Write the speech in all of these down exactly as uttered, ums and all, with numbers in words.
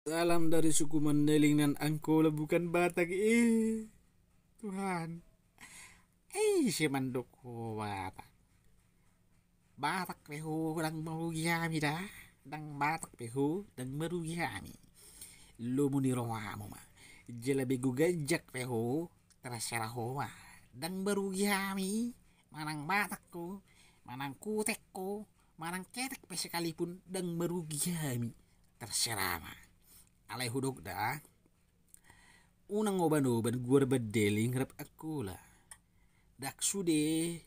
Salam dari suku Mandailing dan Angkola, bukan Batak, eh, Tuhan. Eh, ise mandok ho Batak? Batak pe ho, ndang marugi hami da. Ndang Batak pe ho, ndang marugi hami. Lomo ni rohamu ma. Jala begu ganjang pe ho, terserah ho ma. Ndang marugi hami. Manang Batak ho, manang Kutek ho, manang ketek pe sekalipun, ndang marugi hami. Terserah ma. Alai hudok da, unang oban-oban goar Mandailing rap Angkola. Ndang sude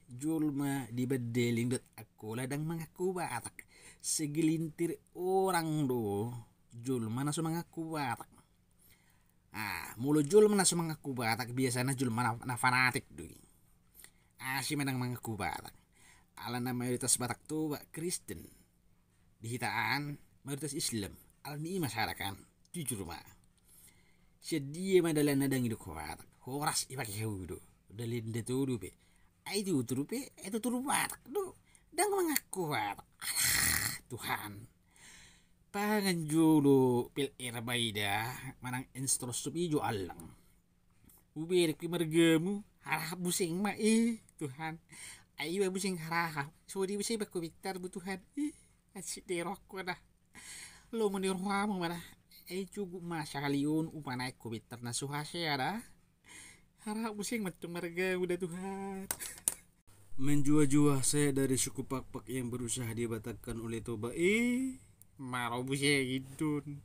jolma di Mandailing dohot Angkola ndang mangaku Batak. Segelintir orang do jolma na so mangaku Batak. Ah, molo jolma na so mangaku Batak biasana jolma na, na fanatik do i. Asi ma ndang mangaku Batak. Alana mayoritas Batak Toba Kristen. Di hita an mayoritas Islam, alani i ma sada kan, jujur ma. Sian dia ma dalanna ndang idok ho Batak? Horas ipake ho do dalan da, tutu pe. Ai tutu pe, ai tutu Batak do. Ndang mangaku Batak. Alah, Tuhan. Pangan jolo pil erba i da, manang enstrosop i jo allang. Hubereng pe margamu, harahap buseng ma, eh, Tuhan. Ai iba buseng harahap, so dibusi ba komentarmu, Tuhan. Ih, ansit de rohangku da. Lomo ni rohamu ma da. Ai cukup ma sahali on hupanaek komentar na so hasea da. Harahap buseng ma tong margamu da, Tuhan. Menjua-jua saya dari suku Pakpak yang berusaha dibatakkan oleh Toba, eh. Maro buseng indon.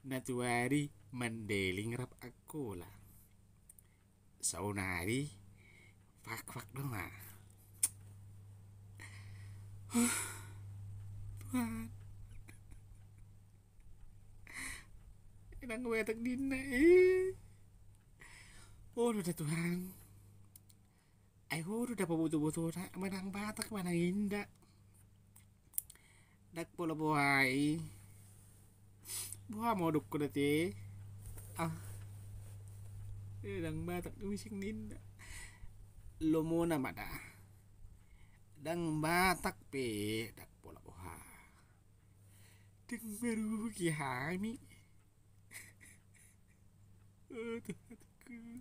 Natuari Mandailing rap Angkola. Saonari Pakpak do ma. Huh, Tuhan. Ndang Batak ninna, eh. Olo da, Tuhan. Ai ho do da paboto-botona, manang Batak manang inda. Ndang pola boha i. Boha ma hudok ho da te? Ah. Eh, ndang Batak do musik ninna. Lomona ma da. Ndang Batak pe, ndang pola boha. Ndang marugi hami. Oh, Tuhanku.